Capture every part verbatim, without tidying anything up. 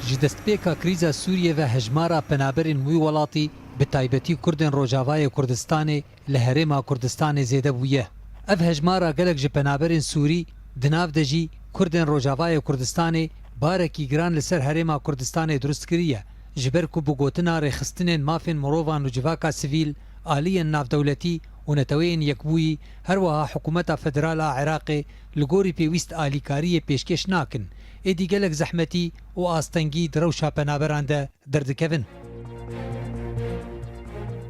Ji destpêka krîza Sûriyê ve hejmara penaberên wî welatî, bi taybetî Kurdên Rojavayê Kurdistanê, li Herêma Kurdistanê zêde bûye. Ev hejmara gelek ji penaberên Sûrî, di nav de jî Kurdên Rojavayê Kurdistanê, barekî giran li ser Herêma Kurdistanê dirust kiriye, ji ber ku bi gotina rêxistinên mafên mirovan û civaka sivîl, aliyên navdewletî û Neteweyên Yekbûyî, her wiha hikûmeta federal a Iraqê li gorî pêwîst alîkariyê pêşkêş nakin, êdî gelek zehmetî û astengî di rewşa penaberan de derdikevin.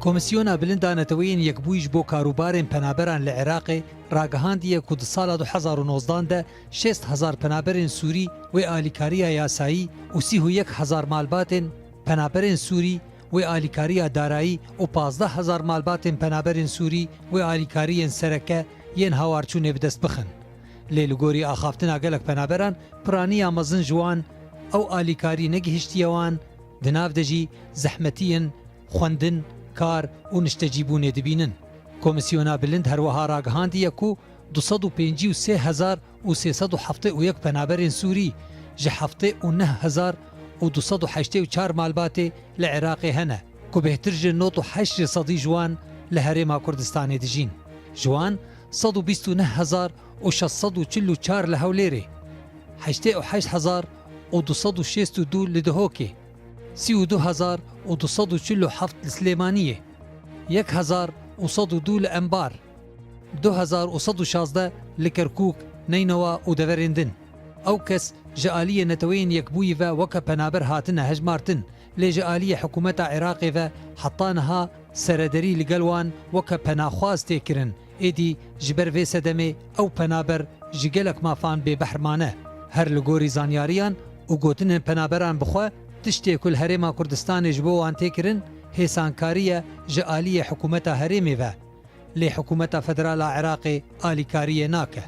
Komîsyona Bilind a Neteweyên Yekbûyî ji bo karûbarên penaberan li Iraqê ragihandiye ku di sala du hezar û nozdan de şêst hezar penaberên Sûrî wê alîkariya yasayî û sî û yek hezar malbatên penaberên Sûrî wê alîkariya darayî û pazdeh hezar malbatên penaberên Sûrî wê alîkariyên sereke yên hawarçûnê bi dest bixin. Lê li gorî axaftina gelek penaberan, piraniya mezin ji wan ew alîkarî negihiştiye wan, di nav de jî zehmetiyên xwendin, kar û niştecîbûnê dibînin. Komîsyona Bilind her wiha ragihandiye ku du sed û pêncî û sê hezar û sê sed û heftê û yek penaberên Sûrî ji heftê û neh hezar û du sed û heştê û çar malbatê li Iraqê hene, ku bêhtir ji nod û heşt ji sedî ji wan li Herêma Kurdistanê dijîn. Ji wan sed û bîst û neh hezar û şeş sed û çil û çar li Hewlêrê, heştê û heşt hezar û du sed û şêst û du li Dihokê, sî û du hezar û du sed û çil û heft li Silêmaniyê, yek hezar û sed û du li Enbar, du hezar û sed û şazdeh li Kerkûk, Neynewa û deverên din. Ew kes ji aliyê Neteweyên Yekbûyî ve weke penaber hatine hejmartin, lê ji aliyê hikûmeta Iraqê ve heta niha serederî li gel wan weke penaxwaz tê kirin, êdî ji ber vê sedemê ew penaber ji gelek mafan bêbehr mane. Her li gorî zanyariyan û gotinên penaberan bi xwe, tiştê ku li Herêma Kurdistanê ji bo wan tê kirin, hêsankarî ye ji aliyê hikûmeta herêmê ve. Lê hikûmeta federal a Iraqê alîkariyê nake.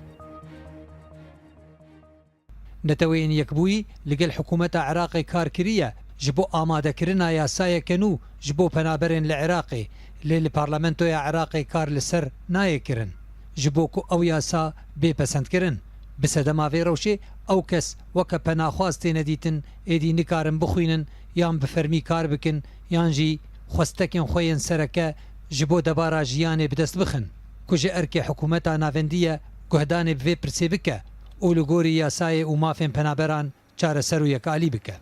Neteweyên Yekbûyî li gel hikûmeta Iraqê kar kiriye ji bo amadekirina yasayeke nû ji bo penaberên li Iraqê, lê li Parlamentoya Iraqê kar li ser nayê kirin, ji bo ku ew yasa bê pesendkirin. Bi sedema vê rewşê ew kes weke penaxwaz têne dîtin, êdî nikarin bixwînin yan bi fermî kar bikin yan jî xwestekên xwe yên sereke ji bo debara jiyanê bi dest bixin, ku ji erkê hikûmeta navendî ye guhdanê bi vê pirsê bike û li gorî yasayê û mafên penaberan çareser û yekalî bike.